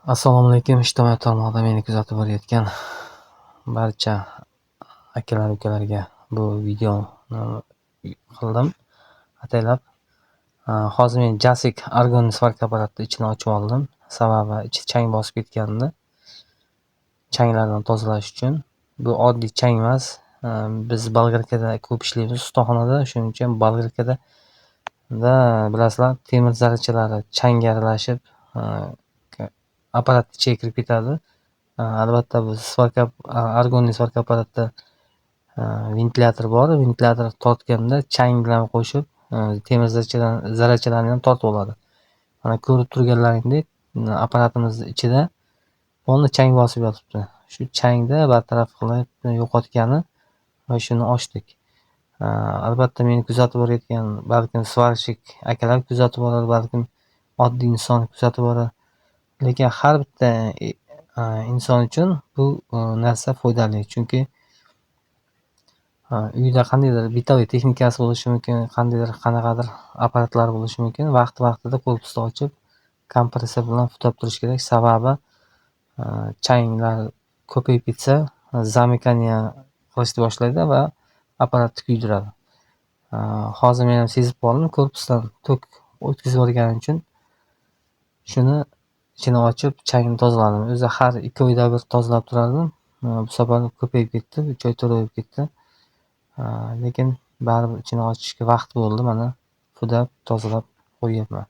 Assalomu alaykum, ijtimoiy tarmoqda meni kuzatib borayotgan barcha akalar, ukalarga bu videoni qildim ataylab. Hozir men Jasik argon svarka apparatni ichini ochib oldim. Sababi ichi chang bosib ketgandi. Changlardan tozalash uchun. Bu oddiy chang emas. Biz bolgarkada ko'p ishlaymiz ustaxonada. Shuning uchun bolgarkada bilasizlar, temir zarrachalari changga aralashib apparat ichiga kirib ketadi. Albatta bu svarka, argonli svarka apparatda ventilyator bor. Ventilyator tortganda chang bilan qo'shib temir zarrachalarni ham tortib oladi. Mana ko'rib turganlaringdek, apparatimizni ichida polni chang bosib yotibdi. Shu changni bartaraf qilib yo'qotgani va shuni ochdik. Albatta meni kuzatib borayotgan balkim svarщик akalar kuzatib borar, balkim oddiy inson kuzatib borar. Lekin har bitta inson uchun bu narsa foydali. Chunki uyda qandaydir бытовой texnikasi bo'lishi mumkin, qandaydir qanaqadir apparatlar bo'lishi mumkin. Vaqti-vaqtida korpusni ochib, kompressor bilan puflab turish kerak. Sababi changlar ko'payib ketsa, замыкание qilishni boshlaydi va apparatni kuydiradi. Hozir men ham sezib qoldim, korpusdan tok o'tkazib yuborganim uchun shuni ichini ochib, changni tozaladim. O'zi har 2 oyda bir tozalab turardim. Bu safar ko'payib ketdi, 3 oy, 4 oy bo'lib ketdi. Lekin baribir ichini ochishga vaqt bo'ldi. Mana puflab, tozalab qo'yyapman.